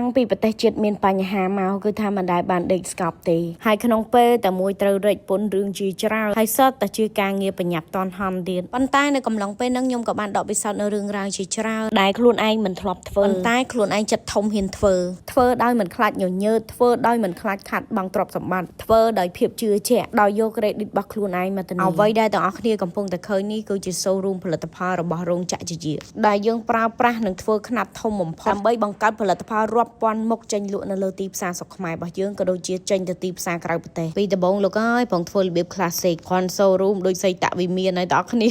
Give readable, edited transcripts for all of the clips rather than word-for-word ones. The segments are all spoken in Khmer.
ងពីប្រទេសជាតិមានបញ្ហាមកគឺថាមិនដែលបានដេកស្កប់ទេហើយក្នុងពេលតែមួយត្រូវរែកពុនរឿងជាច្រើនហើយសតតែជាការងារបញ្ញាប់តន់ហន់ទៀតប៉ុន្តែនៅកំឡុងពេលហ្នឹងខ្ញុំក៏បានដកពិសោធន៍នៅរឿងរ៉ាវជាច្រើនដែលខ្លួនឯងមិនធ្លាប់ធ្វើប៉ុន្តែខ្លួនឯងចិត្តធំហ៊ានធ្វើធ្វើដោយមិនខ្លាចញញើតធ្វើដោយមិនខ្លាចខាត់បង់ទ្រព្យសម្បត្តិធ្វើដោយភាពជឿជាក់ដោយយក credit របស់ខ្លួនឯងមកធានាអ្វីដែលទាំងអស់គ្នាកំពុងតែឃើញនេះគឺជា showroom ផលិតផលរបស់រោងចក្រជាជាដែលយើងប្រើប្រាស់និងធ្វើខ្នាតធំបំផុតដើម្បីបង្កើតផលិតផលរាប់ពាន់មុខចេញលក់នៅលើទីផ្សារស្រុកខ្មែររបស់យើងក៏ដូចជាចេញទៅទីផ្សារក្រៅប្រទេសពីដំបូងលោកអើយផងធ្វើរបៀប classic គ្រាន់ showroom ដូចសីតវិមានហើយទាំងអស់គ្នា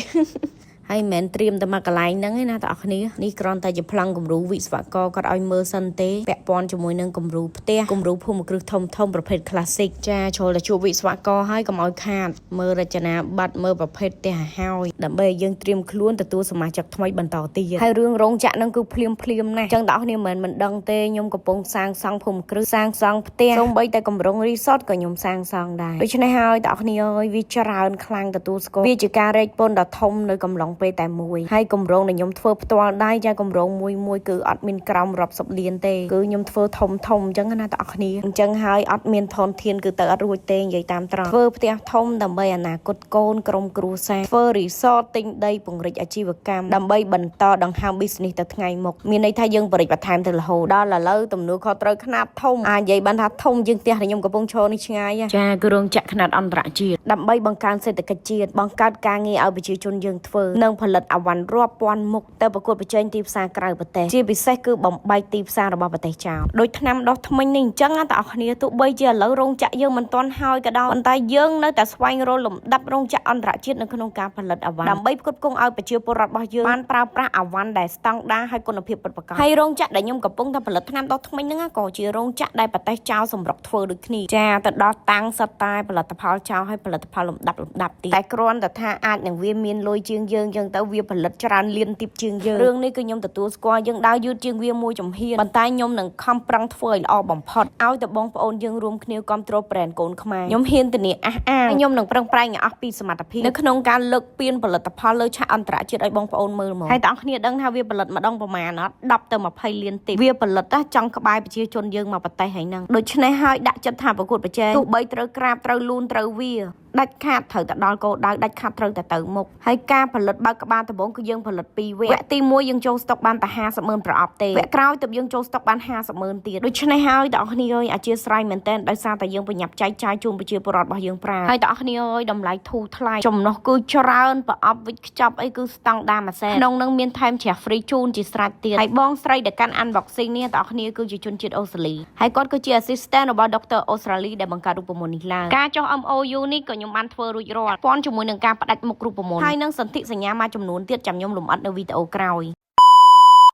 ហើយមិនមែនត្រៀមតែមកកន្លែងហ្នឹងឯណាបងប្អូននេះគ្រាន់តែជាប្លង់គំរូវិស្វករគាត់ឲ្យមើលសិនទេពាក់ព័ន្ធជាមួយនឹងគំរូផ្ទះគំរូភូមិគ្រឹះធំធំប្រភេទ classic ចាចូលតែជួបវិស្វករហើយកុំឲ្យខាតមើលរចនាប័ទ្មមើលប្រភេទផ្ទះឲ្យហើយដើម្បីឲ្យយើងត្រៀមខ្លួនទទួលសមាជិកថ្មីបន្តទៀតហើយរឿងរោងចក្រហ្នឹងគឺភ្លាមភ្លាមណាស់អញ្ចឹងបងប្អូនមិនមែនមិនដឹងទេខ្ញុំកំពុងសាងសង់ភូមិគ្រឹះសាងសង់ផ្ទះសូម្បីតែគម្រោង resort ក៏ខ្ញុំសាងសង់ដែរដូច្នេះហើយបងប្អូនអើយវាច្រើនខ្លាំងទទួលស្គាល់វាជាការរែកពុនដ៏ធំនៅកំឡុងពេលតែមួយហើយគម្រោងដែលខ្ញុំធ្វើផ្ទាល់ដៃចាគម្រោងមួយមួយគឺអត់មានក្រោមរាប់សិបលានទេគឺខ្ញុំធ្វើធំធំអញ្ចឹងណាបងប្អូនអញ្ចឹងហើយអត់មានធនធានគឺទៅអត់រួចទេនិយាយតាមត្រង់ធ្វើផ្ទះធំដើម្បីអនាគតកូនក្រុមគ្រួសារធ្វើ resort ទិញដីពង្រីកអាជីវកម្មដើម្បីបន្តដង្ហើម business ទៅថ្ងៃមុខមានន័យថាយើងបរិចបន្ថែមទៅរហូតដល់ឥឡូវទំនួលខុសត្រូវខ្នាតធំអាចនិយាយបានថាធំជាងផ្ទះដែលខ្ញុំកំពុងឈរនេះឆ្ងាយចាគឺរោងចក្រខ្នាតអន្តរជាតិដើម្បីបង្កើនសេដ្ឋកិច្ចជាតិបង្កើតការងារឲ្យប្រជាជនយើងធ្វើនិងផលិតអវ៉ាន់រាប់ពាន់មុខទៅប្រកួតប្រជែងទីផ្សារក្រៅប្រទេសជាពិសេសគឺបំបែកទីផ្សាររបស់ប្រទេសចោលដោយថ្នាំដុសធ្មេញនេះអញ្ចឹងណាបងប្អូនទោះបីជាឥឡូវរោងចក្រយើងមិនទាន់ហើយក៏ដោយប៉ុន្តែយើងនៅតែស្វែងរកលំដាប់រោងចក្រអន្តរជាតិនៅក្នុងការផលិតអវ៉ាន់ដើម្បីផ្គត់ផ្គង់ឲ្យប្រជាពលរដ្ឋរបស់យើងបានប្រើប្រាស់អវ៉ាន់ដែលស្តង់ដារហើយគុណភាពពិតប្រាកដហើយរោងចក្រដែលខ្ញុំកំពុងតែផលិតថ្នាំដុសធ្មេញហ្នឹងក៏ជារោងចក្រដែលប្រទេសចោលសម្រុកធ្វើដូចគ្នាចាទៅដល់តាំងសិតតែផលិតផលចោលហើយផលិតផលលំដាប់លំដាប់ទៀតតែគ្រាន់តែថាអាចនឹងវាមានលុយជាងយើងចឹងទៅវាផលិតច្រើនលានទីបជាងយើងរឿងនេះគឺខ្ញុំទទួលស្គាល់យើងដើរយឺតជាងវាមួយចំហៀនប៉ុន្តែខ្ញុំនឹងខំប្រឹងធ្វើឲ្យល្អបំផុតឲ្យតែបងប្អូនយើងរួមគ្នាគ្រប់គ្រង brand កូនខ្មែរខ្ញុំហ៊ានធានាអះអាងខ្ញុំនឹងប្រឹងប្រែងឲ្យអស់ពីសមត្ថភាពនៅក្នុងការលើកពៀនផលិតផលលើឆាកអន្តរជាតិឲ្យបងប្អូនមើលមកហើយបងប្អូនដឹងថាវាផលិតម្ដងប្រមាណអត់10ទៅ20លានទីវាផលិតចង់ក្បែរប្រជាជនយើងមកប្រទេសហើយហ្នឹងដូច្នេះហើយដាក់ចិត្តថាប្រកួតប្រជែងទោះបីត្រូវក្រាបត្រូវលូនត្រូវវាដាច់ខាតត្រូវតែដល់គោលដៅដាច់ខាតត្រូវតែទៅមុខហើយការផលិតបើកក្បាលដំបូងគឺយើងផលិតពីរវគ្គវគ្គទី1យើងចូលស្តុកបានតែ50ម៉ឺនប្រអប់ទេវគ្គក្រោយទើបយើងចូលស្តុកបាន50ម៉ឺនទៀតដូច្នេះហើយបងប្អូនអើយអធិស្ឋានមែនតើដោយសារតែយើងប្រញាប់ចែកចាយជូនប្រជាពលរដ្ឋរបស់យើងប្រើហើយបងប្អូនអើយតម្លៃធូរថ្លៃចំណុះគឺច្រើនប្រអប់វិចខ្ចប់អីគឺស្តង់ដារមួយសែនក្នុងនឹងមានថែមជ្រះ free ជូនជាស្រេចទៀតហើយបងស្រីដែលកាន់ unboxing នេះបងប្អូនគឺជាជនជាតិអូស្ត្រាលីហើយគាត់គឺជា assistant របស់ Dr. អូស្ត្រាលីដែលបង្កើតរូបមន្តនេះឡើងការចុះ MOU នេះក៏ខ្ញុំបានធ្វើរួចរាល់ពាន់ជាមួយនឹងការផ្ដាច់មុខរូបមន្តហើយនឹងសន្ធិសញ្ញាមួយចំនួនទៀតចាំខ្ញុំលម្អិតនៅវីដេអូក្រោយ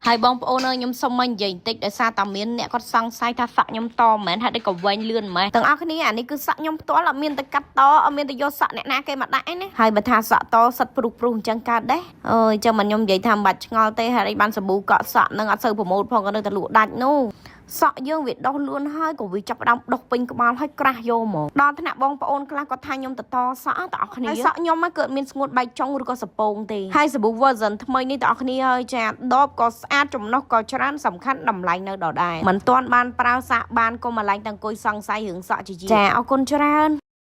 ហើយបងប្អូនអើយខ្ញុំសុំមកនិយាយបន្តិចដោយសារតែមានអ្នកគាត់សង្ស័យថាសក់ខ្ញុំតមិនមែនហេតុអីក៏វែងលឿនម៉េះទាំងអស់គ្នាអានេះគឺសក់ខ្ញុំផ្ទាល់អត់មានតែកាត់តអត់មានតែយកសក់អ្នកណាគេមកដាក់ឯណាហើយបើថាសក់តសិតព្រុសព្រុសអញ្ចឹងកើតដែរអើយចឹងមិនខ្ញុំនិយាយថាមិនបាច់ឆ្ងល់ទេហេតុអីបានសាប៊ូកក់សក់នឹងអត់សូវប្រម៉ូទផងក៏នៅតែលក់ដាច់នោះសក់យើងវាដុះលឿនហើយក៏វាចាប់ផ្ដើមដុះពេញក្បាលហើយក្រាស់យកមកដល់ថ្នាក់បងប្អូនខ្លះគាត់ថាខ្ញុំទៅតសក់តអស់គ្នាហើយសក់ខ្ញុំមកកើតមានស្ងួតបែកចុងឬក៏សពងទេហើយសាប៊ូ version ថ្មីនេះតអស់គ្នាហើយចាដបក៏ស្អាតចំណុះក៏ច្រើនសំខាន់តម្លៃនៅដដែលមិនទាន់បានប្រើសាកបានកុំមកឡើងតែអង្គុយសង្ស័យរឿងសក់ជាចាអរគុណច្រើន។